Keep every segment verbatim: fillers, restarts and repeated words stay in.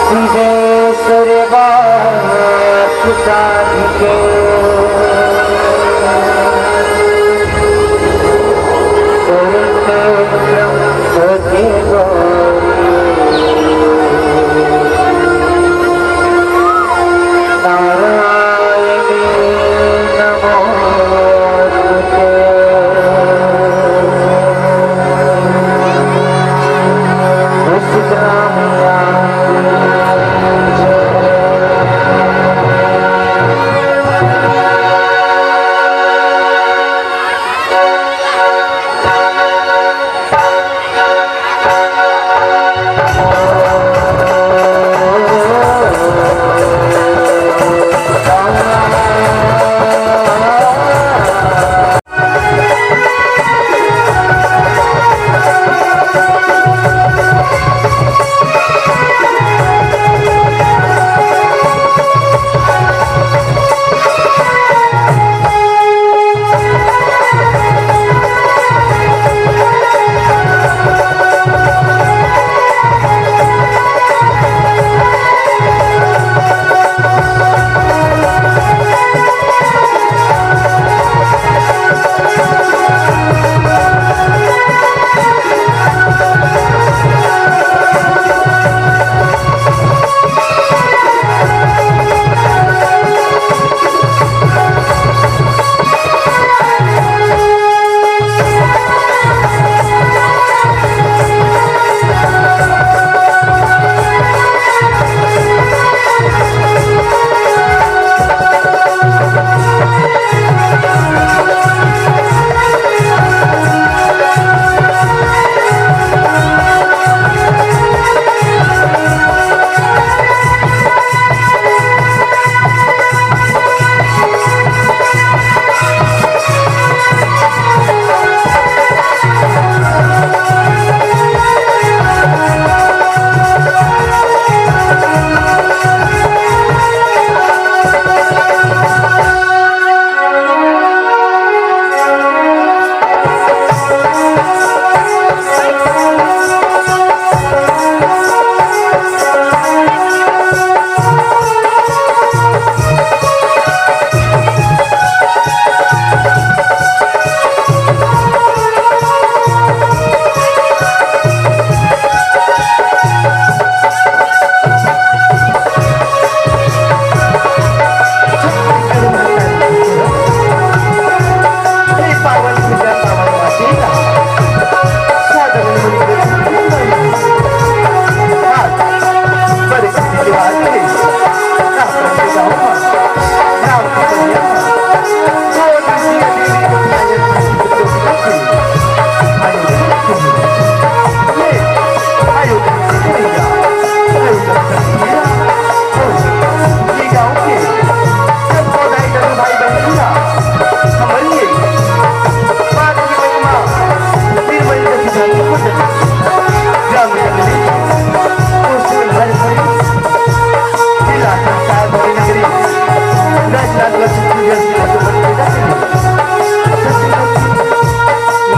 सिद्धेश्वर बात साध के, करते ब्रह्म के गौरी। नारायणी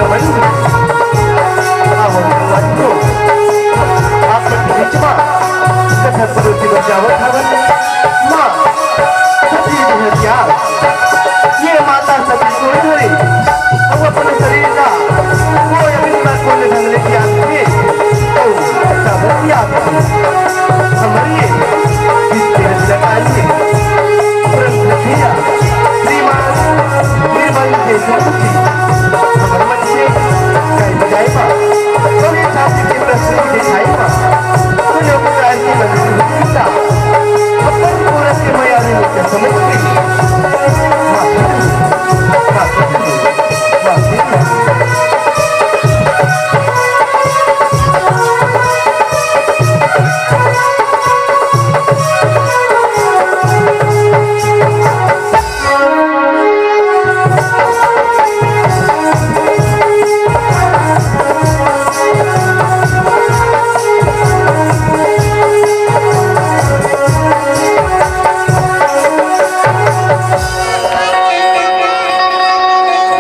नमोस्तुते। ये माता सती कोई धरे, वो अपने शरीर का कोई अभिनय कोई ढंग ले किया थे, तो सब किया था। हमारे ये विद्या जगह आइए, तुरंत किया, श्रीमान निर्मल के सुख की, हमारे मन से कह बजाएगा, तो ये छाती के प्रश्न को दिखाएगा, तो लोग की मर्जी होती था। अपन पूरब के मया में मुझे समझ गई।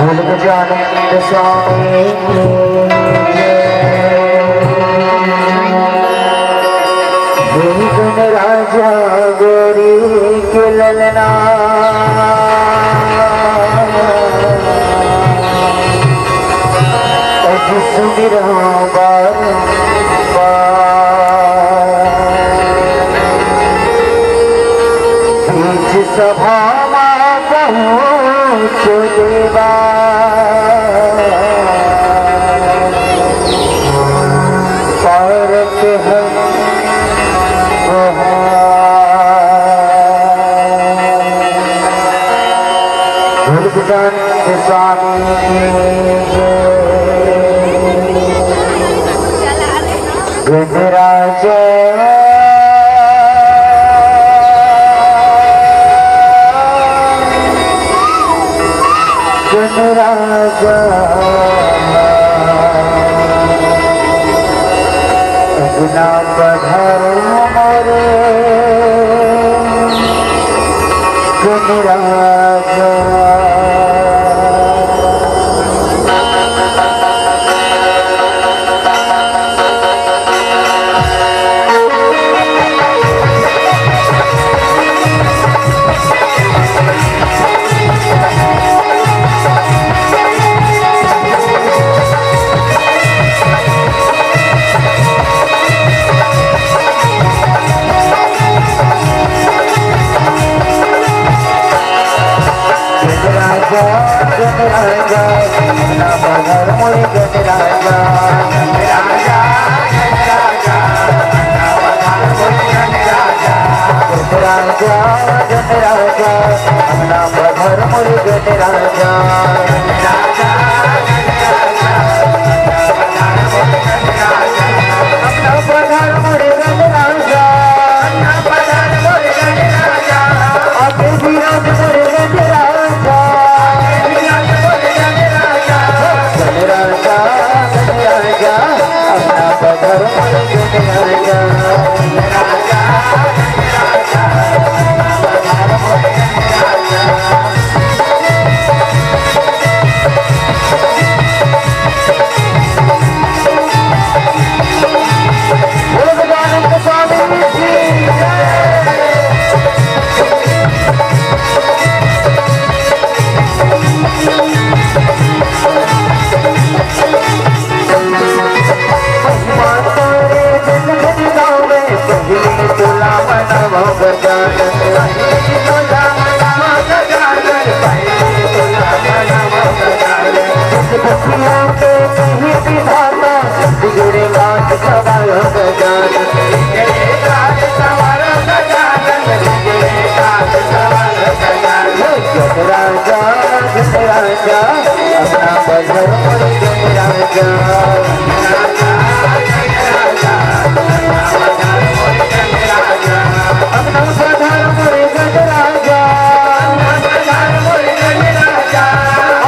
बोल गजानंद स्वामी की जय। गुण राजा गोरी के ललना, अज सुमिरहूं बारंबार। बीच सभा मा पहुँचो देवा, पारत है वहाँ। गुरु गोविंद स्वामी की जय। गणराजा, गणराजा, अंगना पधारो मोरे गणराजा। गणराजा, गणराजा, अंगना पधार मोरे गणराजा। गणराजा, गणराजा, अंगना पधार मोरे गणराजा। गणराजा, गणराजा, अंगना पधार मोरे गणराजा। गणराजा, गणराजा, अंगना पधार मोरे गणराजा। अंगना पधार मोरे गणराजा। आके विराज मोरे गणराजा। आके विराज मोरे गणराजा। गणराजा, गणराजा, अंगना पधार मोरे गणराजा। राजा, राजा, अपना पधार मोरे गणराजा। अपना पधार मोरे गणराजा।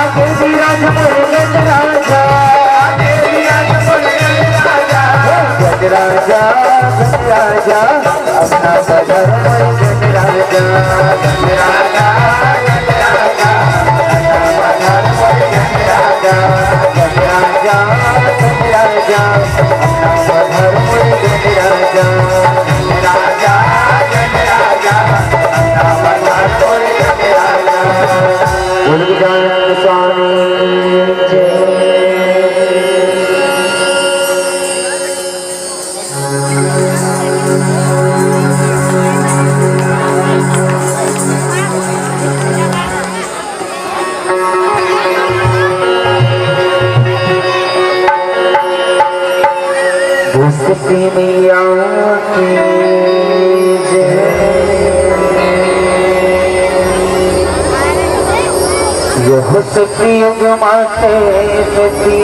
आके विराज मोरे गणराजा। गणराजा, गणराजा, अपना पधार मोरे गणराजा। गणराजा, गणराजा, अपना पधार मोरे गणराजा। गणराजा, गणराजा, अपना पधार मोरे गणराजा। गणराजा, गणराजा, अपना पधार मोरे गणराजा। बोल गजानन स्वामी जय। दुष्ट मैया की जय। यह सतयुग माते सती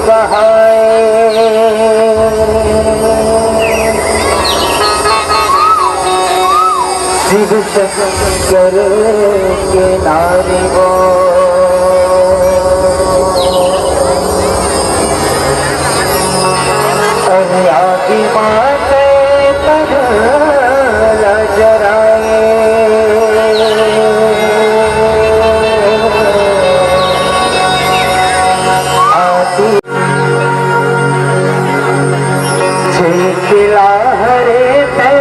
कहाए। शिव शंकर के नारी वो। अरे आदि माते तन ला जराए। आदि जेके ला हरे ते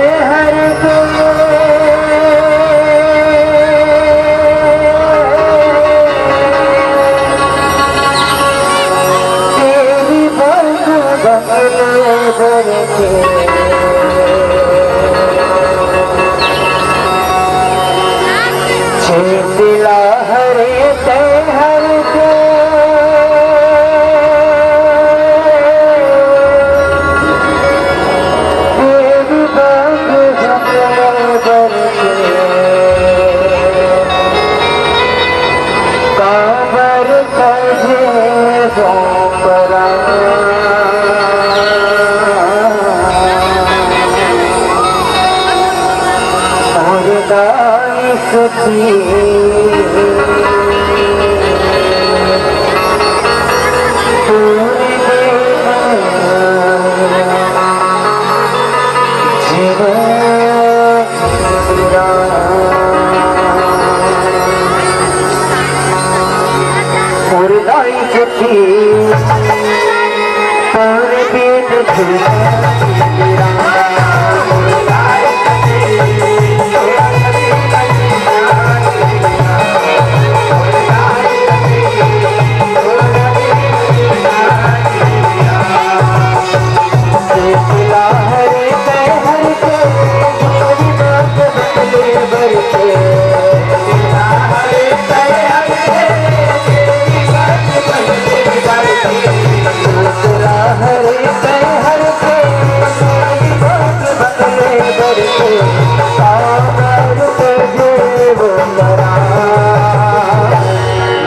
चेत ला हरे तैं हर के, देव बाग हमला बर के। काबर तजे हो परा। मोर दाई सती पूरी देना जीवन।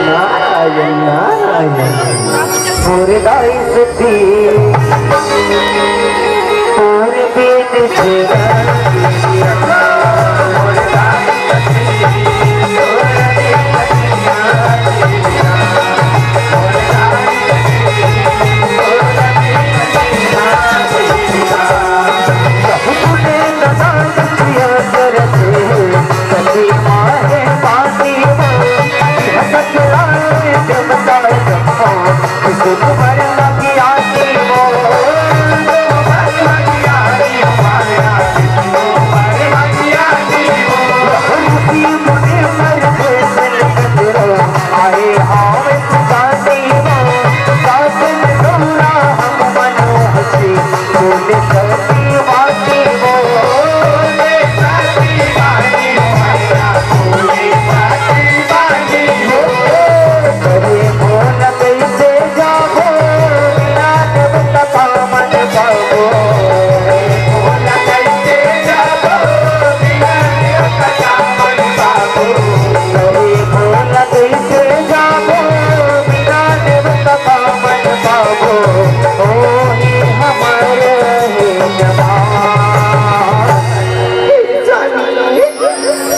नारायण, नारायण। मोर दाई सती, मोर बीन जीवन।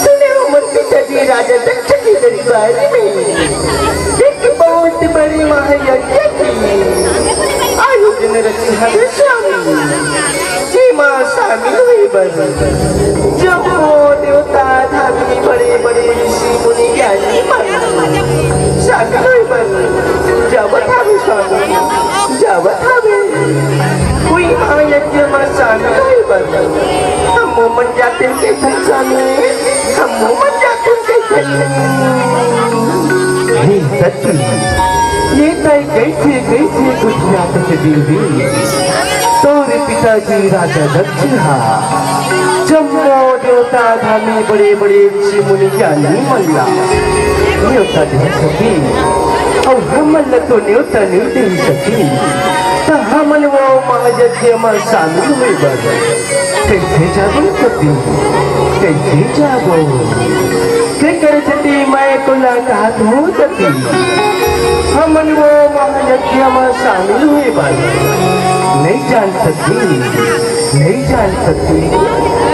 सुने हो मोर पिताजी राजा दक्ष के दरबार में एक बहुत बड़े महायज्ञ के आयोजन रचे हवे स्वामी। जेमा शामिल होय बर जम्मो देवता धामी, बड़े बड़े ऋषि मुनि ज्ञानी मन शामिल होय बर जावत हवे स्वामी, जावत हवे। कोई महायज्ञ म शामिल होय बर हम मन जाते के स्वामी, हम मन जाते के। हे सती, ये तय कैसे, कैसे कुछ नाटक देवी? तोर पिताजी राजा दक्ष हा, जम्मो देवता धामी बड़े बड़े ऋषि मुनि ज्ञानी मन ला न्योता दे सती, अउ हमन ला तो न्योता नहीं दे सती, त हमन वो महायज्ञ म शामिल होय बर कइसे जाबो सती? कइसे जाबो? तेकर सेती मैं तोला कहत हूँ सती, हमन वो महायज्ञ म शामिल होय बर नइ जान सती, नइ जान सती,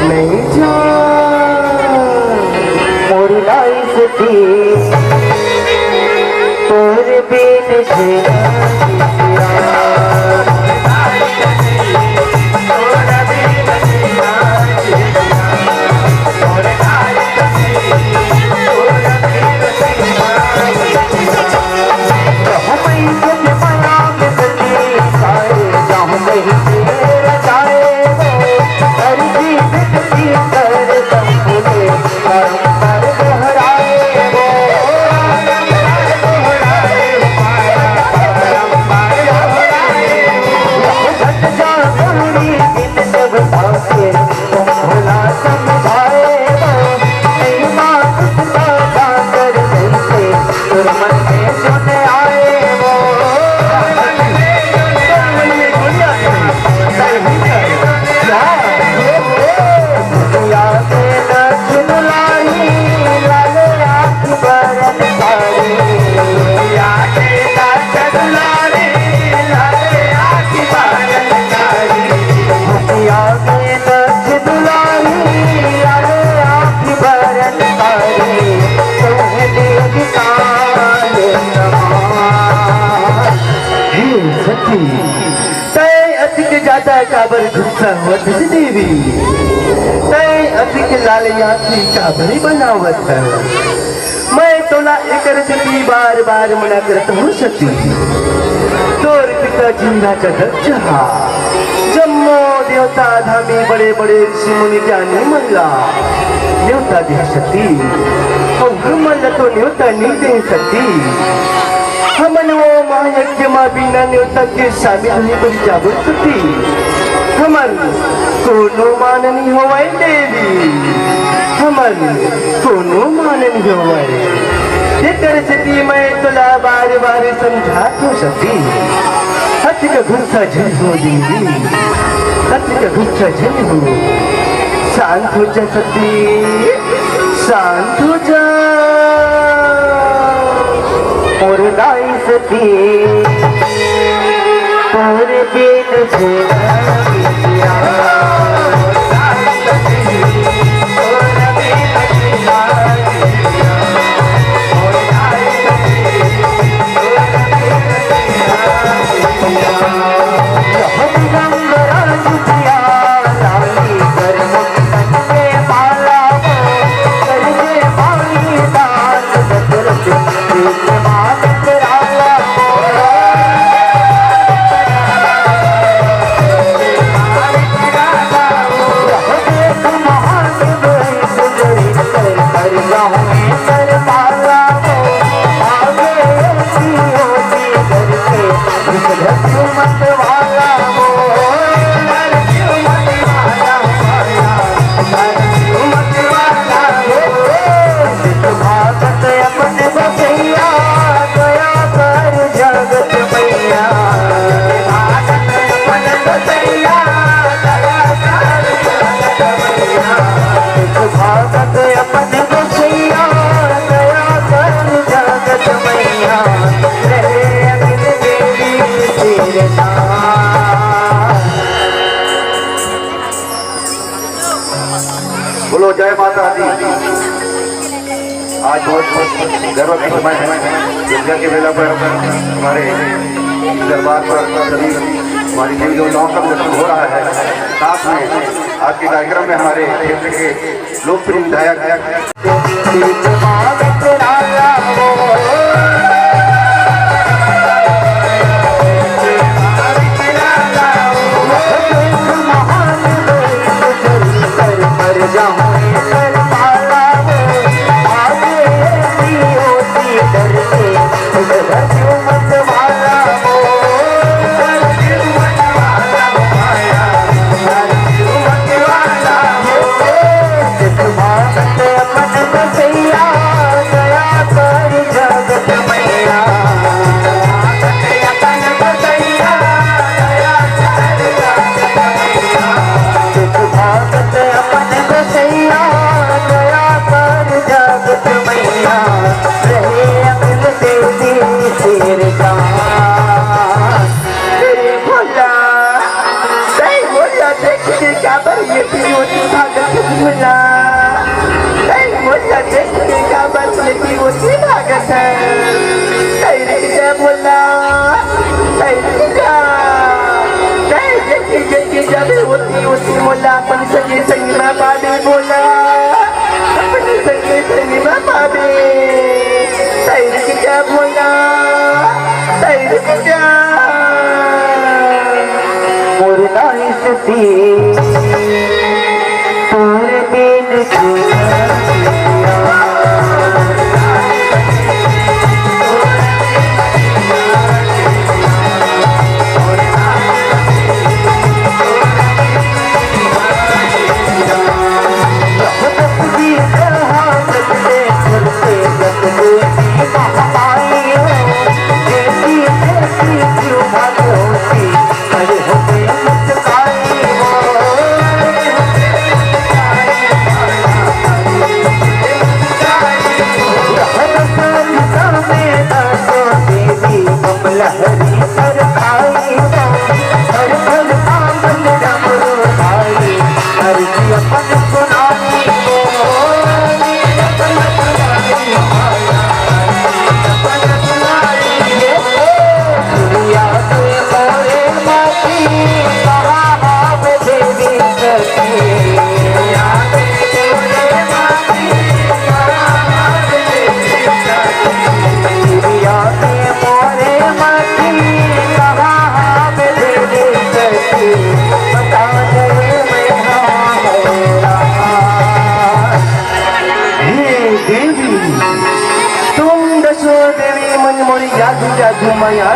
नइ जान। मोर दाई सती, तोर बिन जीना जादा काबर गुस्सा होवत हस देवी? तैं अतिक लाल आँखी काबर बनावत हस? मैं तोला एकर सेती बार-बार मना करत हूँ सती। तोर पिता जिंदा जगत जहाँ, जम्मो देवता धामी बड़े-बड़े ऋषि मुनि ज्ञानी मन ला नेवता दे सती। अउ हमन ला तो नेवता नइ दे सती। हमन वो महायज्ञ मा बिना नेवता के शामिल होय बर जाबो सती। हमर कोनो मान नइ होवय देवी, हमर कोनो मान नइ होवय। एकर सेती मैं तोला बार-बार समझात हूँ सती। अतिक गुस्सा झन हो देवी, अतिक गुस्सा झन हो। शांत हो जा सती, शांत हो जा। मोर दाई सती, तोर बिन जीना बोलो जय माता दी। आज बहुत गर्व का समय है। दुर्गा के मेला पर हमारे दरबार पर सभी हमारी देवी देवताओं का दर्शन हो रहा है। साथ में आज के कार्यक्रम में हमारे क्षेत्र के लोकप्रिय विधायक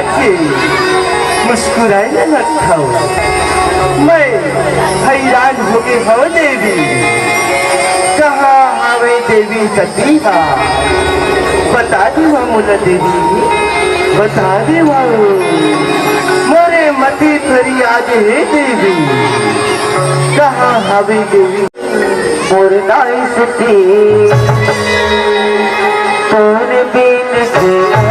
के मुस्कुराए लगत हव। मैं हैरान होगे हव देवी, कहाँ हवे देवी सती हा? बता देवा मोला देवी, बता देवा। मोरे मति फरियाद हे देवी, कहाँ हवे देवी? मोर नाई सती, तोर बिन जीना।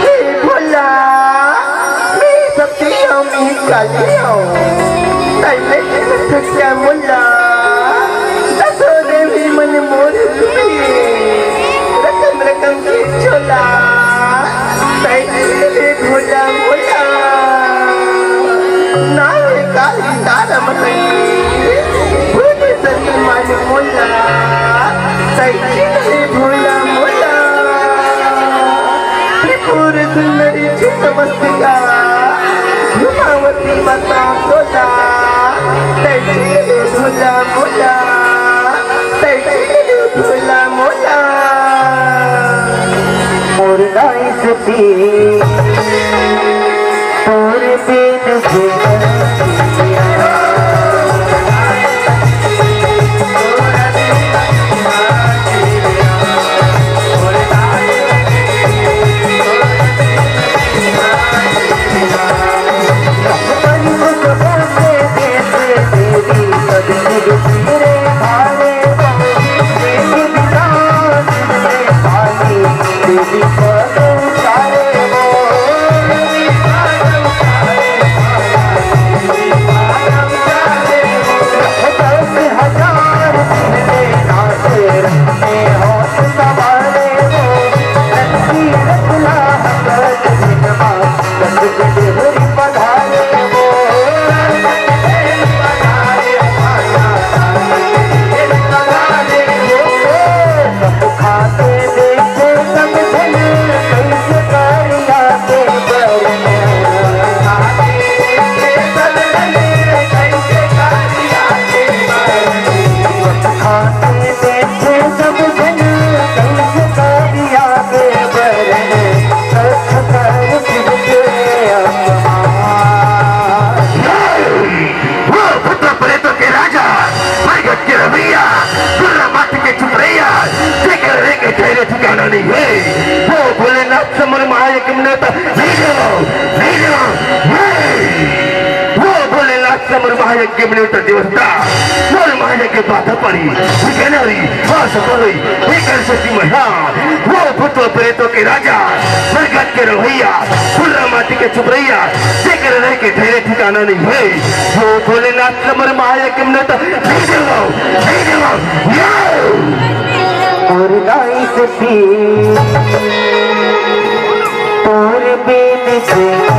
ए भोला, मैं सती हूँ, मैं काली हूँ। तैं नहीं थकिया मोला, दसो देवी मन मोर रुई। रकम रकम के झोला, तैं नहीं भोला मोला। ना हे काली तारा मन, भूत सती मन मोला। तैं नहीं भोला मोला। त्रिपुर सुंदरी चित मस्तिका, घुमावती माता तोला। तैं नहीं भोला मोला, तैं नहीं भोला मोला। मोर नाई सती, तोर बिन जीना। वो भूत प्रेतों के राजा, मरगट के रवैया, दुर्रा माटी के चुपरैया, जेकर रहे के ठहरे ठिकाना नहीं है। वो भोलेनाथ समर महायज्ञ में तो नहीं जाओ, नहीं जाओ, नहीं। वो भोलेनाथ समर महायज्ञ में तो देवता, मोर महायज्ञ बाधा पड़ी, ठिकाना रही, हाँ सफल हुई, हे कर सती मैया। वो भूत प्रेतों के राजा, मरगट के रवैया, दुर्रा माटी के चुपरैया, जेकर रहे के ठहरे ठिकाना नहीं है। वो भोलेनाथ समर महायज्ञ में तो नहीं जाओ, नहीं जाओ, जाओ। और नाई सती, तोर बिन जीना।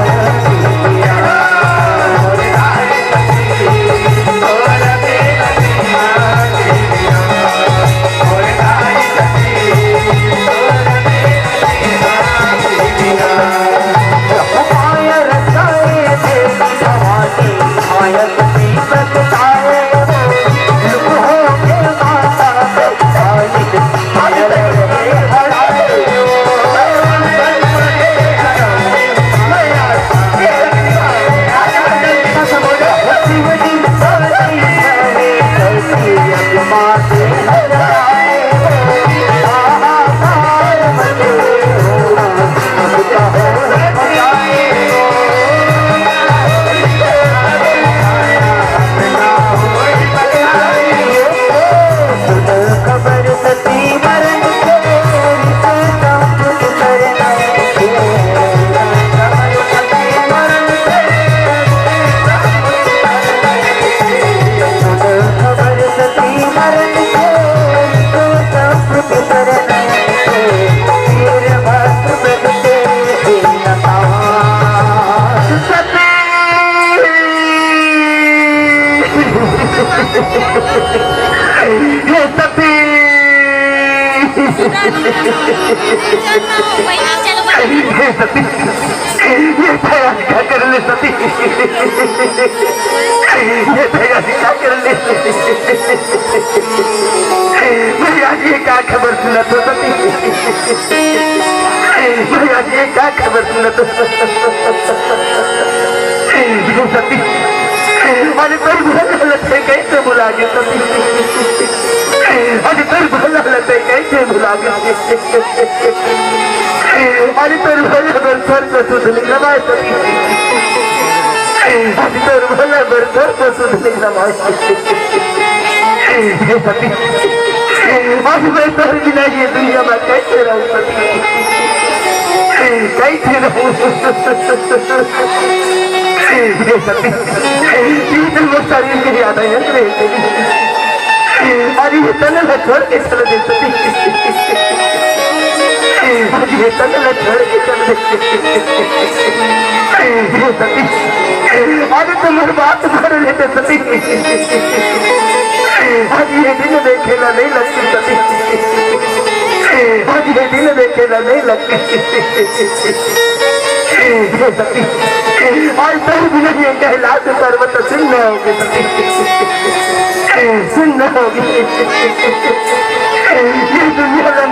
हे सती, ये दया का कर ले सती, ये दया का कर ले। मैं आज ये का खबर सुनत हों सती, मैं आज ये का खबर सुनत हों। हे सती, अरे तोर भला ल तैं कइसे भुला गे सती, अरे तोर भला ल तैं कइसे भुला गे। अरे तोर भला बर स्वर्ग सुध निकलवाए सती, अरे तोर भला बर स्वर्ग सुध निकलवाए। हे सती, अब मैं तोर बिना ये दुनिया में कइसे रहूं सती, कइसे रहूं। हे सती, ये तो मोर शरीर के याद है रे सती। अरे ये तन ला छोड़ के चल दे सती, अरे ये तन ला छोड़ के चल दे। हे सती, अरे तुम्हारे बात भर लेते सती, आज ये दिन देखे ला नहीं लगती सती, आज ये दिन देखे ला नहीं लगती। हे सती, आज तोर बिना ये कैलाश पर्वत सुन्न होगे सती, सुन्न होगे। ये दुनिया ला